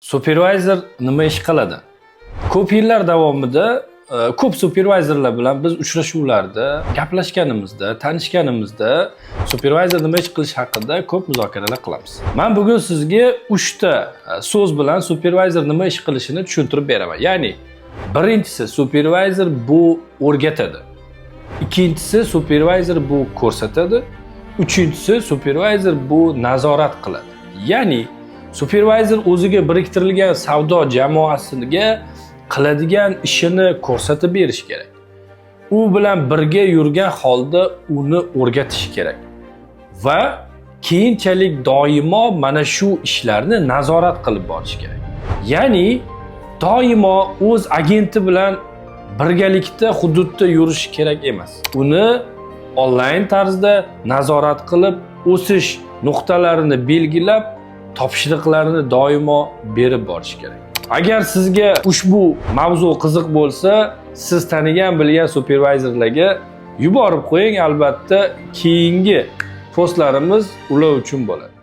Supervayzer nima ish qiladi? Ko'p yillar davomida ko'p supervayzerlar bilan biz uchrashuvlarda, gaplashganimizda, tanishganimizda supervayzer nima ish qilishi haqida ko'p muzokaralar qilamiz. Men bugun sizga 3 ta so'z bilan supervayzer nima ish qilishini tushuntirib beraman. Ya'ni birinchisi, supervayzer bu o'rgatadi. Ikkinchisi, supervayzer bu ko'rsatadi. Uchinchisi, supervayzer bu nazorat qiladi. Ya'ni supervayzer o'ziga biriktirilgan savdo jamoasiga qiladigan ishini ko'rsatib berish kerak. U bilan birga yurgan holda uni o'rgatish kerak. Va keyinchalik doimo mana shu ishlarni nazorat qilib borish kerak. Ya'ni doimo o'z agenti bilan birgalikda hududda yurish kerak emas. Uni onlayn tarzda nazorat qilib, o'sish nuqtalarini belgilab, topshiriqlarni doimo berib borish kerak. Agar sizga ushbu mavzu qiziq bo'lsa, siz tanigan, bilgan supervayzerlarga yuborib qo'ying, albatta keyingi postlarimiz ular uchun bo'ladi.